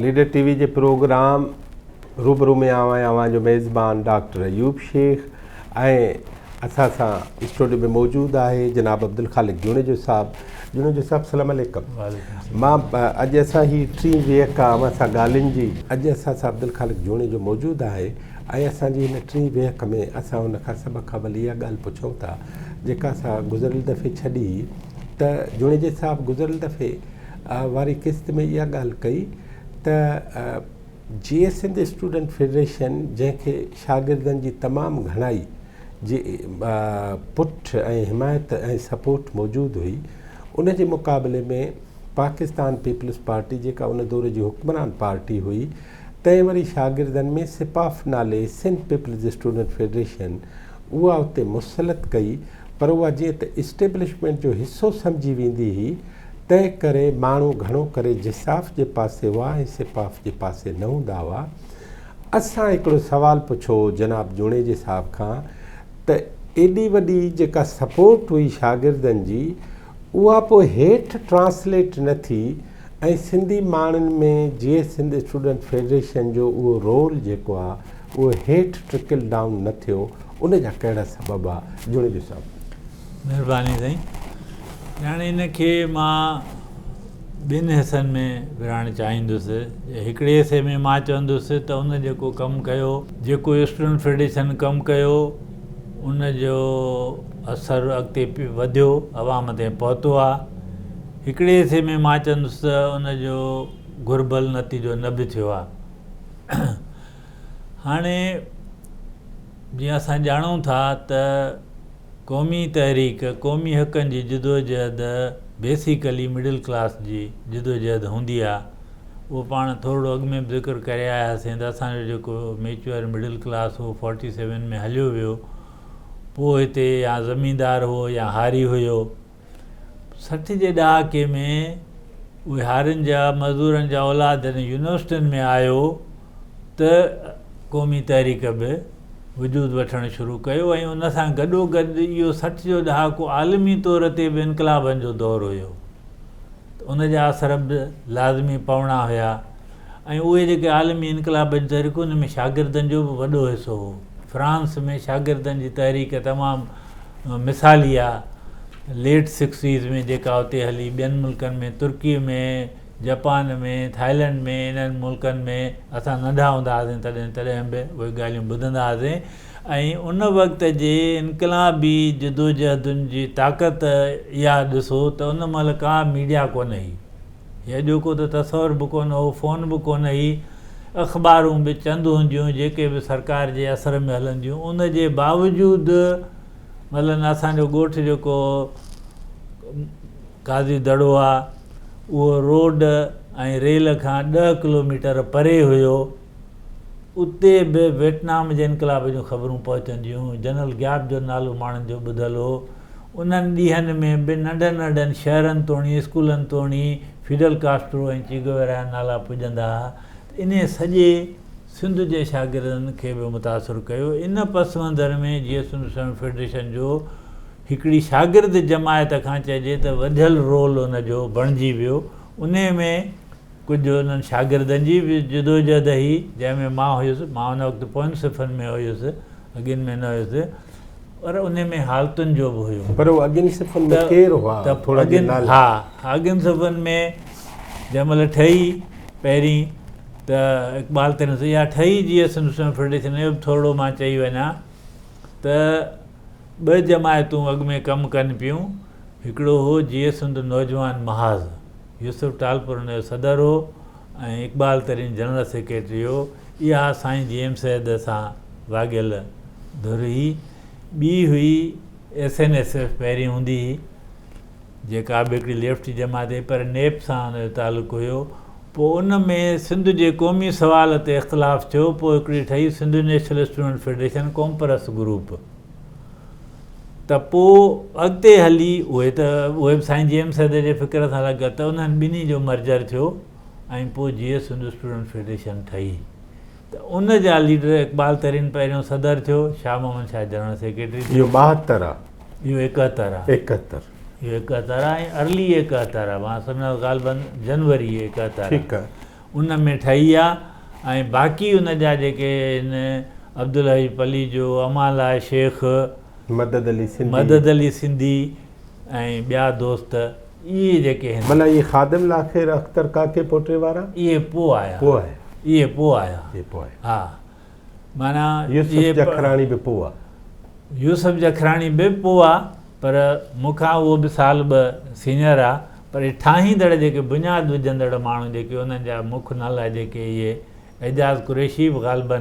Leader ٽي V جي programme روبرو ۾ آئون آهيان اوهان جو ميزبان ڊاڪٽر ايوب شيخ ۽ اسان سان اسٽوڊيو ۾ موجود آهي جناب عبدالخالق جوڻيجو صاحب. جوڻيجو صاحب سلام عليڪم. مان اڄ اسان هي ٽين ويهڪ آ اوهان سان ڳالهين جي. اڄ اسان سان عبدالخالق جوڻيجو موجود آهي ۽ اسان جي هن ٽين ويهڪ ۾ اسان هن کان سڀ کان اول اها ڳالهه پڇون ٿا جيڪا اسان گذريل دفعي ڇڏي هئي ته جوڻيجي صاحب گذريل دفعي واري قسط ۾ اها ڳالهه ڪئي ته جيئي سنڌ اسٽوڊنٽ فيڊريشن جنهن کي شاگردن جي تمام گهڻائي جي پٺ ۽ حمايت ۽ سپورٽ موجود هئي ان جي مقابلي ۾ پاڪستان پيپلز پارٽي جيڪا ان دور جي حڪمران پارٽي هئي تنهن وري شاگردن ۾ سپاف نالي سنڌ پيپلز اسٽوڊنٽ فيڊريشن اها اتي مسلط ڪئي پر اها جيئن ته اسٽيبلشمينٽ جو حصو سمجهي ويندي هئي تنهن ڪري ماڻهو گهڻو ڪري جساف جي پاسي هئا ۽ سپاف جي پاسي نه هوندا هئا. اسان هڪڙو سوال پڇيو هو جناب جوڻيجي صاحب کان ته ايڏي وڏي جيڪا سپورٽ هئي شاگردن جي اها پوء هيٺ ٽرانسليٽ نه ٿي ۽ سنڌي ماڻهن ۾ جيئي سنڌ اسٽوڊنٽ فيڊريشن جو اهو رول جيڪو آ اهو هيٺ ٽرڪل ڊائون نه ٿيو ان جا ڪهڙا سبب آ جوڻيجو صاحب. مهرباني سائين. هاڻي ان کي مان ٻن حصن ۾ ورهائڻ چاهيندس. هڪڙي حصي ۾ مان چوندس ته ان جيڪو ڪم ڪيو، جيڪو اسٽوڊنٽ فيڊريشن ڪم ڪيو ان جو اثر اڳتي وڌيو، عوام تائين پهتو آ. هڪڙي حصي ۾ مان چوندس ته ان جو گهربل نتيجو نه به ٿيو آ. هاڻي جيئن اسان ڄاڻون ٿا ته قومي تحريڪ، قومي حقن جي جدوجهد بيسيڪلي مڊل ڪلاس جي جدوجهد هوندي آ. اهو پاڻ ٿورڙو اڳ ۾ به ذڪر ڪري آياسين ته اسان جو جيڪو ميچوئر مڊل ڪلاس هو فورٽي سيون ۾ هليو ويو. پوء هتي يا زميندار هو يا هاري هيو. 60 جي ڏهاڪي ۾ اهي هارين جا مزدورن جا اولاد جڏهن يونيورسٽين ۾ آيو ته قومي تحريڪ به وجود وٺڻ شروع ڪيو ۽ ان سان گڏوگڏ اهو 60 جو ڏهاڪو عالمي طور تي به انقلابن جو دور هيو ته ان جا اثر به لازمي پوڻا هيا ۽ اهي جيڪي عالمي انقلابن جون تحريڪون ان ۾ شاگردن جو به وڏو حصو هو. فرانس ۾ شاگردن جي تحريڪ تمام مثالي آ ليٽ سڪسٽيز ۾ جيڪا اتي هلي ٻين ملڪن ۾ ترڪي ۾ جپان ۾ ٿائلنڊ ۾ انهن ملڪن ۾ اسان ننڍا هوندا هئاسين تڏهن تڏهن به اهي ڳالهيون ٻڌندا هئاسين ۽ ان وقت جي انقلابي جدوجهدن جي طاقت اها ڏسو ته ان مهل ڪا ميڊيا ڪونه هئي هي اڄوڪو ته تصور به ڪونه هو، فون به ڪونه هئي، اخبارون به چند هونديون جيڪي به سرڪار جي اثر ۾ هلنديون، ان جي باوجود مثلاً اسان جو ڳوٺ جيڪو قاضي دڙو آ اهو روڊ ۽ ريل کان ڏهه ڪلوميٽر پري هيو، اتي به ويٽنام جي انقلاب جون خبرون پهچنديون هيون، جنرل گياپ جو نالو ماڻهن جو ٻڌل هو، انهن ڏينهن ۾ به ننڍن ننڍن شهرن توڻي اسڪولن توڻي فيڊل ڪاسٽرو ۽ چي گويرا جا نالا پڄندا ها ته انهي سڄي سنڌ جي شاگردن کي به متاثر ڪيو. ان پس منظر ۾ جيئي سنڌ اسٽوڊنٽ فيڊريشن جو هڪڙي شاگرد جماعت کان چئجي ته وڌيل رول ان جو بڻجي ويو. انهي ۾ ڪجهه انهن شاگردن جي به جدوجهد هئي جنهن ۾ مان هيس. مان ان وقت پوين صفن ۾ هيس، اڳين ۾ نه هيس. پر انهي ۾ حالتن جو به هيو. پر اهو اڳين صفن ۾ ڪير هئا؟ ٿورا جي نالا. ها اڳين صفن ۾ جنهن مهل ٺهي پهرين ته اقبال ترين اها ٺهي جيئي سنڌ اسٽوڊنٽ فيڊريشن اهو به ٿورڙو مان چئي وڃان ته ٻه جماعتون اڳ ۾ ڪم ڪن پيون هڪڙو هو جيئي سنڌ نوجوان محاذ يوسف ٽالپر ان جو صدر هو ۽ اقبال ترين جنرل سيڪريٽري هو. اها سائين جي ايم سيد سان واڳيل ڌر هئي. ٻي هئي ايس اين ايس ايف پهرين هوندي هئي، جيڪا به هڪڙي ليفٽ جي جماعت هئي پر نيپ سان ان جو تعلق هيو. پوء ان ۾ سنڌ جي قومي سوال تي اختلاف ٿيو، پوء هڪڙي ٺهي سنڌ نيشنل اسٽوڊنٽ فيڊريشن قومپرست گروپ. ته پوء اڳتي هلي اهي ته اهي به سائين جي ايم سيد جي فڪر سان لڳ ته انهن ٻنهي جو مرجر ٿيو ۽ پوء جيئي سنڌ اسٽوڊنٽ فيڊريشن ٺهي ته ان جا ليڊر اقبال ترين پهريون صدر ٿيو، شاهه محمد شاهه جنرل سيڪريٽري ٿيو. اهو 72 آ. اهو 71 آ. 71. اهو 71 آ ۽ ارلي 71 آ، مان سمجهان ٿو غالباً جنوري 71 آ. ٺيڪ آ. ان ۾ ٺهي آ ۽ باقي ان جا جيڪي هن عبدالحئي پليجو، امان الله شيخ، مدد علي سنڌي، مدد علي سنڌي ۽ ٻيا دوست اهي جيڪي هن. ڀلا اهي خادم لاکير اختر ڪاڪي پوٽي وارا؟ اهي پوء آيا. پوء آيا. اهي پوء آيا. اهي پوء آيا. ها معنيٰ يوسف جکراڻي به پوء آ. يوسف جکراڻي به پوء آ پر مون کان اهو به سال ٻه سينئر آ پر اهي ٺاهيندڙ جيڪي بنياد وجهندڙ ماڻهو جيڪي انهن جا مک نالا جيڪي اهي اعجاز قريشي به غالباً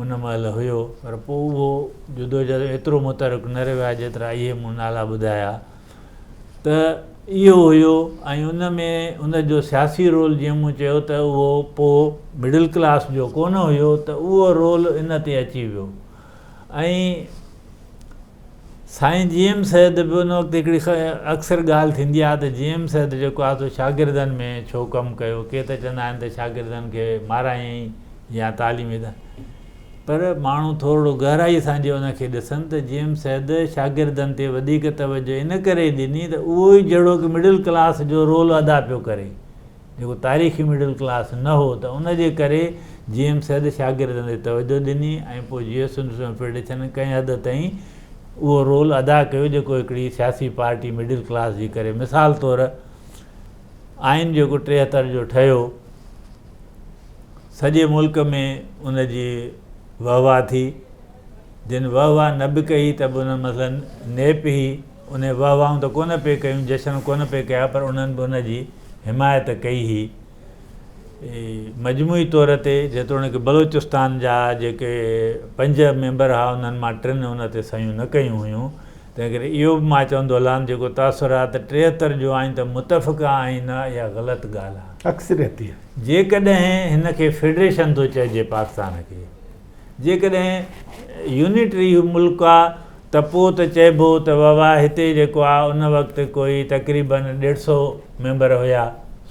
ان مهل هيو پر پوء اهو جدوجهد ايترو متحرڪ نه رهيو آهي جيترا اهي مون نالا ٻڌايا ته اهو هيو ۽ ان ۾ ان جو سياسي رول جيئن مون چيو ته اهو پوء مڊل ڪلاس جو ڪونه هيو ته اهو رول ان تي اچي ويو ۽ سائين جي ايم سيد به ان وقت هڪڙي اڪثر ڳالهه ٿيندي آهي ته جي ايم سيد جيڪو آهي سو شاگردن ۾ ڇو ڪم ڪيو ڪي ته چوندا آهن ته شاگردن کي مارايائين يا تعليم پر ماڻهو ٿورڙو گهرائي سان جي ان کي ڏسن ته جي ايم سيد شاگردن تي وڌيڪ توجه ان ڪري ڏني ته اهو ئي جهڙوڪ مڊل ڪلاس جو رول ادا پيو ڪري جيڪو تاريخي مڊل ڪلاس نه هو ته ان جي ڪري جي ايم سيد شاگردن تي توجه ڏني ۽ پوء جي ايس سنڌ فيڊريشن ڪنهن حد تائين اهو رول ادا ڪيو جيڪو هڪڙي سياسي پارٽي مڊل ڪلاس جي ڪري مثال طور آئين جيڪو 73 جو ٺهيو سڄي ملڪ ۾ ان جي وهه واهه ٿي جن وهه واهه نه به ڪئي ته به انهن مثلاً نيپ هئي انهي وهه واهون ته ڪونه پئي ڪيون جشن ڪونه پئي ڪيا پر انهن به ان جي حمايت ڪئي هئي. مجموعي طور تي جيتوڻيڪ بلوچستان جا جيڪي 5 ميمبر هئا انهن مان 3 ان تي صحيحون نه ڪيون هيون تنهن ڪري اهو به مان چوندو هلان جيڪو تاثر آهي ته 73 جو آئين ته متفقه آئين آهي اها غلط ڳالهه آهي. اڪثريتي آهي. جيڪڏهن هن کي فيڊريشن ٿو چئجي پاڪستان کي جيڪڏهن يونٽري ملڪ آ ته پوء ته چئبو ته ووا هتي جيڪو آ ان وقت ڪوئي تقريبن 150 ميمبر هيا،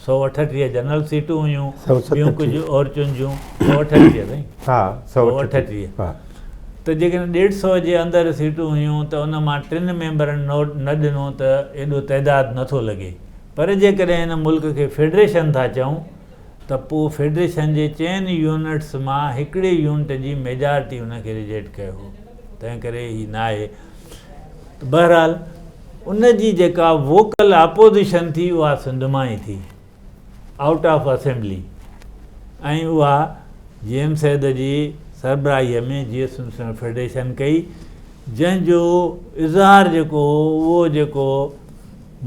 138 جنرل سيٽون هيون، ٻيون ڪجهه عورتن جون 138 سائين ها 138 ها ته جيڪڏهن 150 جي اندر سيٽون هيون ته ان مان 3 ميمبرن نوٽ نه ڏنو ته ايڏو تعداد نٿو لڳي پر جيڪڏهن هن ملڪ کي فيڊريشن ٿا چئون ته پوء فيڊريشن جي چئن يونٽس مان هڪڙي يونٽ جي ميجارٽي ان کي ريجيڪٽ ڪيو هو تنهن ڪري هي ناهي ته بهرحال ان جي جيڪا ووڪل اپوزيشن ٿي اها سنڌ مان ئي ٿي آئوٽ آف اسيمبلي ۽ اها جي ايم سيد جي سربراهي ۾ جي ايس سنڌ فيڊريشن ڪئي جنهن جو اظهار جيڪو هو اهو جيڪو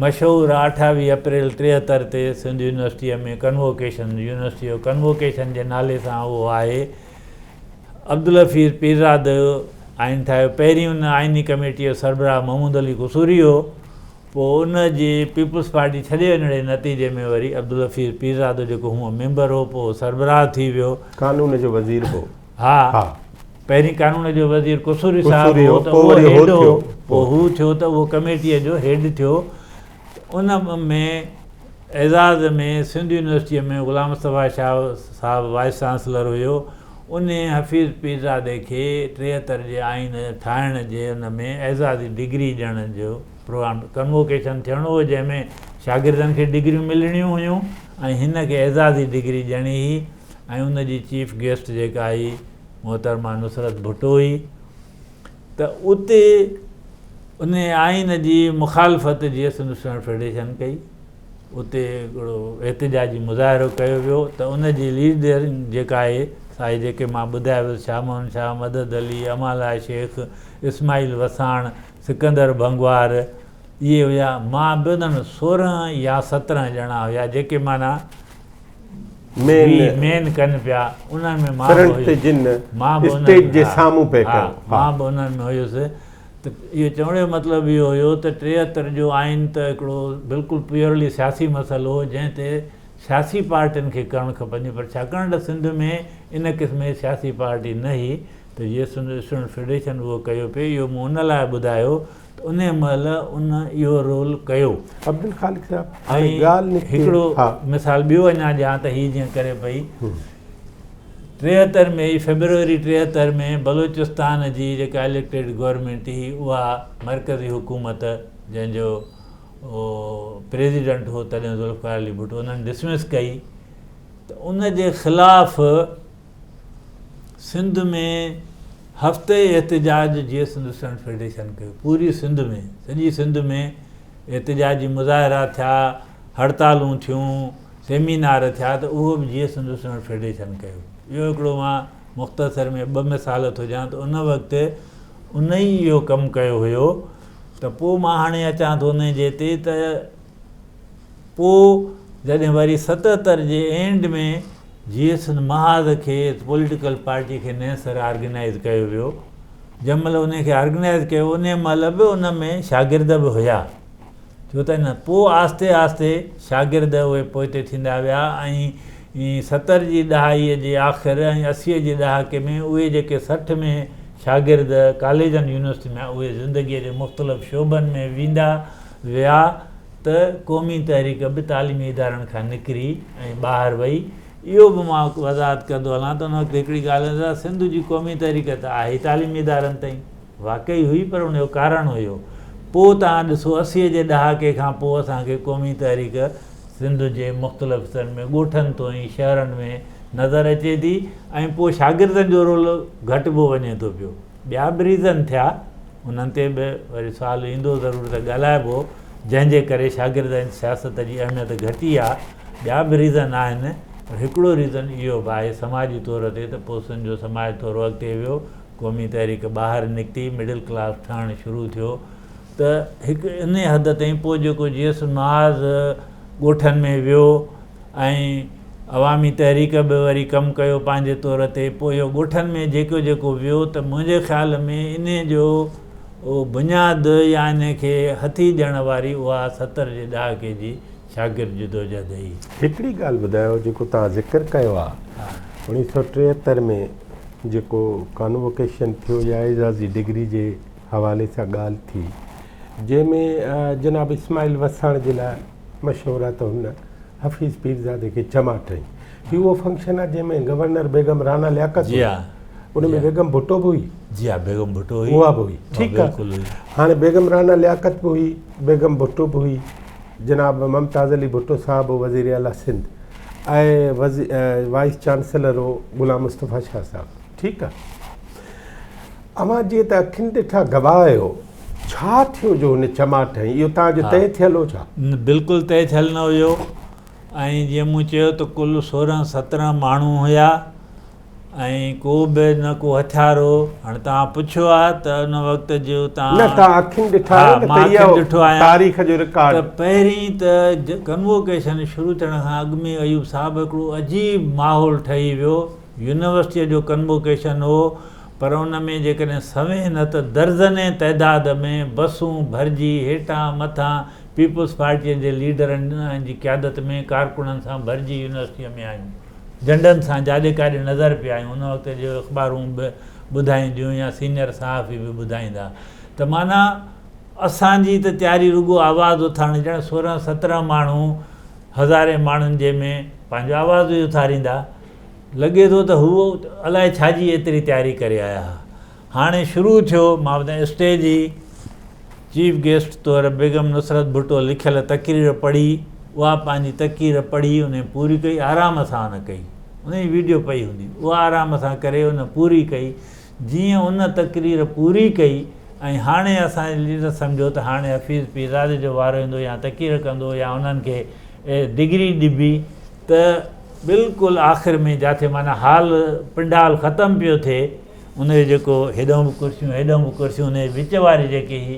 مشهور 28 اپريل 73 تي سنڌ يونيورسٽيء ۾ ڪنووڪيشن يونيورسٽيء جو ڪنووڪيشن جي نالي سان اهو آهي. عبدالحفيظ پيرزادو آئين ٺاهيو. پهرين ان آئيني ڪميٽيء جو سربراهه محمود علي قصوري هو. پوء ان جي پيپلز پارٽي ڇڏي وڃڻ جي نتيجي ۾ وري عبدالحفيظ پيرزادو جيڪو هونء ميمبر هو پوء سربراهه ٿي ويو. قانون جو وزير به هو. ها پهرين قانون جو وزير قصوري صاحب هو ته اهو هيڊ هو پوء هو ٿيو ته اهو ڪميٽيء جو هيڊ ٿيو ان ۾ اعزاز ۾ سنڌ يونيورسٽيء ۾ غلام مصطفيٰ شاهه صاحب وائيس چانسلر هيو ان حفيظ پيرزادي کي 73 جي آئين ٺاهڻ جي ان ۾ اعزازي ڊگري ڏيڻ جو پروگرام ڪنووڪيشن ٿيڻو هو جنهن ۾ شاگردن کي ڊگريون ملڻيون هيون ۽ هن کي اعزازي ڊگري ڏيڻي هئي ۽ ان جي چيف گيسٽ جيڪا هئي محترمه نصرت ڀٽو هئي ته اتي ان آئين جي مخالفت جي سنڌ اسٽوڊنٽ فيڊريشن ڪئي اتي هڪڙو احتجاجي مظاهرو ڪيو ويو ته ان جي ليڊر جيڪا آهي سا هي جيڪي مان ٻڌايو ويس شاهه محمد شاهه مدد علي امان الله شيخ اسماعيل وساڻ سڪندر ڀنگوار اهي هيا مان به انهن 16 يا 17 ڄڻا هيا جيڪي معنيٰ مين مين ڪن پيا انهن ۾ مان به هيس جن اسٽيج جي سامهون پئي ڪيو مان به انهن ۾ هيس ته اهو چوڻ جو مطلب اهو هيو ته 73 جو آئين ته هڪڙو بلڪل پيورلي سياسي مسئلو هو جنهن تي سياسي پارٽين کي ڪرڻ کپندي پر ڇاڪاڻ ته سنڌ ۾ ان قسم جي سياسي پارٽي نه هئي ته جي سنڌ اسٽوڊنٽ فيڊريشن اهو ڪيو پئي اهو مون ان لاء ٻڌايو ته انهيء مهل ان اهو رول ڪيو. عبدالخالق صاحب هاڻي ڳالهه نڪتي ۽ هڪڙو مثال ٻيو اڃا ڏيان ته هي جيئن ڪري پئي 73 ۾ ئي فيبروري 73 ۾ بلوچستان جي جيڪا اليڪٽيڊ گورنمينٽ هئي اها مرڪزي حڪومت جنهن جو پريزيڊنٽ هو تڏهن ذوالفقار علي ڀٽو انهن ڊسمس ڪئي. ته ان جي خلاف سنڌ ۾ هفتي احتجاج جيئي سنڌ اسٽوڊنٽ فيڊريشن ڪيو. پوري سنڌ ۾، سڄي سنڌ ۾ احتجاجي مظاهرا ٿيا، هڙتالون ٿيون، سيمينار ٿيا ته اهو به جيئي سنڌ اسٽوڊنٽ فيڊريشن ڪيو. اهو هڪڙو مان مختصر ۾ ٻه مثال ٿو ڏيان ته ان وقت ان ئي اهو ڪم ڪيو هيو ته پوء مان هاڻي اچان ٿو انهي جي تي ته پوء جڏهن وري 77 جي اينڊ ۾ جيئي سنڌ محاذ کي پوليٽيڪل پارٽي کي نئين سر آرگنائيز ڪيو ويو، جنهن مهل انهي کي آرگنائيز ڪيو انهي مهل به ان ۾ شاگرد به هيا، ڇو ته ان پوء آهستي آهستي شاگرد اهي پوئتي ٿيندا ويا ۽ 70 جي ڏهائي جي آخر ۽ 80 جي ڏهاڪي ۾ اهي جيڪي 60 ۾ شاگرد ڪاليجن يونيورسٽين ۾ اهي زندگي جي مختلف شعبن ۾ ويندا ويا ته قومي تحريڪ به تعليمي ادارن کان نڪري ۽ ٻاهر وئي. اهو به مان وضاحت ڪندو هلان ته ان وقت هڪڙي ڳالهه ته سنڌ جي قومي تحريڪ ته آهي ئي تعليمي ادارن تائين واقعي هئي پر ان جو ڪارڻ هيو. پوء توهان ڏسو 80 جي ڏهاڪي کان پوء اسان کي قومي تحريڪ سنڌ جي مختلف حصن ۾ ڳوٺن توئين شهرن ۾ نظر اچي ٿي ۽ پوء شاگردن جو رول گهٽبو وڃي ٿو پيو. ٻيا به ريزن ٿيا انهن تي به وري سوال ايندو ضرور ته ڳالهائبو جنهن جي ڪري شاگردن سياست جي اهميت گهٽي آ ٻيا به ريزن آهن پر هڪڙو ريزن اهو به آهي سماجي طور تي ته پوء سنڌ جو سماج ٿورو اڳتي ويو قومي تحريڪ ٻاهر نڪتي مڊل ڪلاس ٺهڻ شروع ٿيو ته هڪ انهي حد تائين پوء جيڪو جيئس محاذ ڳوٺن ۾ ويو ۽ عوامي تحريڪ به وري ڪم ڪيو پنهنجي طور تي پوء اهو ڳوٺن ۾ جيڪو جيڪو ويو ته منهنجي خيال ۾ انهي جو بنياد يا انهي کي هٿي ڏيڻ واري اها 70 جي ڏهاڪي جي شاگرد جدوجهد هئي. هڪڙي ڳالهه ٻڌايو جيڪو توهان ذڪر ڪيو آهي 1973 ۾ جيڪو ڪانووڪيشن ٿيو يا اعزازي ڊگري جي حوالي سان ڳالهه ٿي جنهن ۾ جناب اسماعيل وساڻ جي لاء مشهور آهي ته هن حفيظ پيرزادي کي چماٽ هنئي. هي اهو فنڪشن آهي جنهن ۾ گورنر بيگم رانا لياقت هئي. ان ۾ بيگم ڀٽو به هئي. جي ها بيگم ڀٽو هئي. اها به هئي. ٺيڪ آهي. هاڻي بيگم رانا لياقت به هئي، بيگم ڀٽو به هئي، جناب ممتاز علي ڀٽو صاحب هو وزير اعليٰ سنڌ ۽ وائيس چانسلر هو غلام مصطفيٰ شاهه صاحب. ٺيڪ آهي. اوهان جيئن ته اکين ڏٺا گواهه آهيو، ڇا ٿيو جو هن چماٽ هنئي؟ اهو توهان جو طئي ٿيل هو ڇا؟ نه بلڪل طئي ٿيل نه هيو ۽ جيئن مون چيو ته ڪل 16 17 ماڻهو هيا ۽ ڪو به نه ڪو هٿيار هو. هاڻي توهان پڇيو آهي ته ان وقت جو توهان نه توهان اکين ڏٺا آهيو نه ته اهو تاريخ جو رڪارڊ. ته پهرين ته ڪنووڪيشن شروع ٿيڻ کان اڳ ۾ ايوب صاحب هڪڙو عجيب ماحول ٺهي ويو. يونيورسٽيء جو ڪنووڪيشن هو پر ان ۾ جيڪڏهن سوين نه ته درزنين تعداد ۾ بسون ڀرجي هيٺان مٿان پيپلز پارٽيء جي ليڊرن جي قيادت ۾ ڪارڪنن سان ڀرجي يونيورسٽيء ۾ آيون. جهنڊن سان جاڏي ڪاڏي نظر پئي آيون. ان وقت جو اخبارون به ٻڌائينديون يا سينئر صحافي به ٻڌائيندا ته معنيٰ اسان جي ته تياري رڳو آواز اٿارڻ جي ڄڻ 16 17 ماڻهو هزارين ماڻهن جي ۾ پنهنجو آواز ئي اٿاريندا. لڳي ٿو ته هو الائي ڇا جي ايتري تياري ڪري آيا ها. هاڻي شروع ٿيو، مان ٻڌايان اسٽيج هئي، چيف گيسٽ طور بيگم نصرت ڀٽو لکيل تقرير پڙهي، اها پنهنجي تقرير پڙهي انهي پوري ڪئي، آرام سان هن ڪئي، انهي جي ويڊيو پئي هوندي، اها آرام سان ڪري ان پوري ڪئي، جيئن ان تقرير پوري ڪئي ۽ هاڻي اسان جي ليڊر سمجهيو ته هاڻي حفيظ پيرزادي جو وارو ايندو يا تقرير ڪندو يا انهن کي ڊگري ڏبي ته بلڪل آخر ۾ جاٿي معنيٰ هال پنڊال ختم پيو ٿئي ان جو جيڪو هيڏانهن به ڪرسيون هيڏانهن به ڪرسيون ان جي وچ واري جيڪي هئي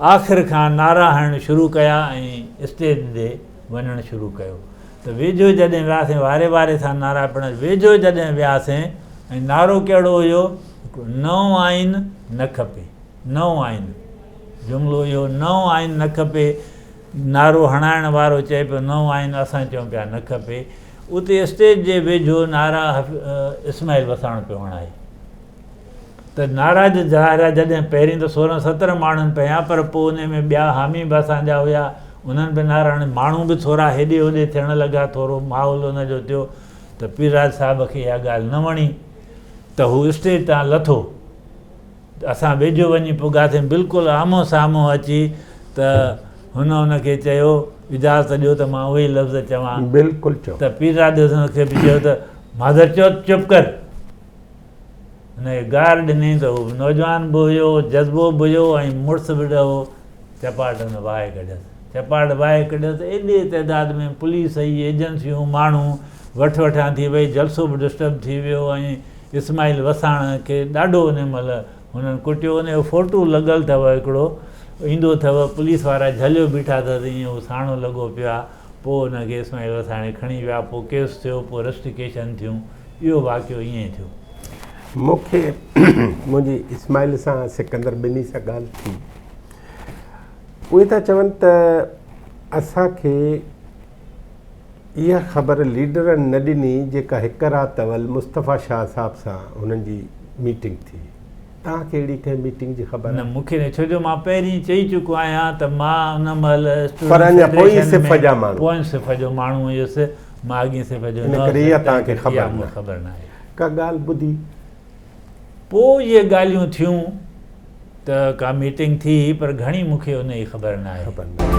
آخر کان نعرا هڻڻ شروع ڪيا ۽ اسٽيج ڏي وڃڻ شروع ڪيو ته ويجهو جڏهن وياسين واري واري سان نعرا پڻ ويجهو جڏهن وياسين ۽ نعرو ڪهڙو هيو نئون آئين نه کپي نئون آئين جملو اهو نئون آئين نه کپي نعرو هڻائڻ وارو چئي پيو نئون آئين اسان چئون پيا نه کپي. اتي اسٽيج جي ويجهو نعرا اسماعيل وساڻ پيو هڻائي ته نعرا جي ظاهر آهي جڏهن پهرين ته 16 17 ماڻهن پيا پر پوء انهي ۾ ٻيا حامي به اسان جا هيا انهن به نعرا هڻي ماڻهو به ٿورا هيڏي هوڏي ٿيڻ لڳا ٿورو ماحول ان جو ٿيو ته پيرراج صاحب کي اها ڳالهه نه وڻي ته هو اسٽيج تان لٿو. اسان ويجهو وڃي پڳاسين، بلڪل آمهون سامهون اچي ته هن ان کي چيو اجازت ڏيو ته مان اهي لفظ چوان. بلڪل چئو. ته پيرزادي هن کي به چيو ته مادر چود چپ ڪر. هن کي گار ڏني ته هو نوجوان به هيو، جذبو به هيو ۽ مڙس به هو. چپاٽ هن وهائي ڪڍيس. چپاٽ وهائي ڪڍيس ته ايڏي تعداد ۾ پوليس ۽ ايجنسيون ماڻهو وٺ وٺان ٿي وئي، جلسو به ڊسٽرب ٿي ويو ۽ اسماعيل وساڻ کي ڏاڍو ان مهل هنن ڪٽيو. ان جو فوٽو لڳل اٿو هڪڙو ايندو اٿو، پوليس وارا جهليو بيٺا اٿس ائين هو ساڻو لڳو پيو آهي. پوء ان کي اسماعيل وساڻ کي کڻي ويا، پوء ڪيس ٿيو، پوء رسٽيڪيشن ٿيون. اهو واقعو ائين ٿيو. مون کي منهنجي اسماعيل سان سڪندر ٻنهي سان ڳالهه ٿي. اهي ٿا چون ته اسان کي اها خبر ليڊرن نه ڏني جيڪا هڪ رات اول مصطفيٰ شاهه صاحب سان هنن جي ميٽنگ ٿي. توهان کي اهڙي ڪنهن ميٽنگ جي خبر نه؟ مون کي نه، ڇو جو مان پهرين چئي چڪو آهيان ته مان ان مهل پر اسٽوڊنٽ اڃا پوئين فيڊريشن صف ۾ جا ماڻهو. پوئين صف جو ماڻهو هيس، مان اڳين صف جو ان نه ڪري هيس، اها توهان تنهن کي ڪري خبر اها مون نه. کي خبر ناهي. ڪا ڳالهه ٻڌي؟ پوء اهي ڳالهيون ٿيون ته ڪا ميٽنگ ٿي هئي پر گهڻي مون کي ان جي خبر ناهي. خبر ناهي.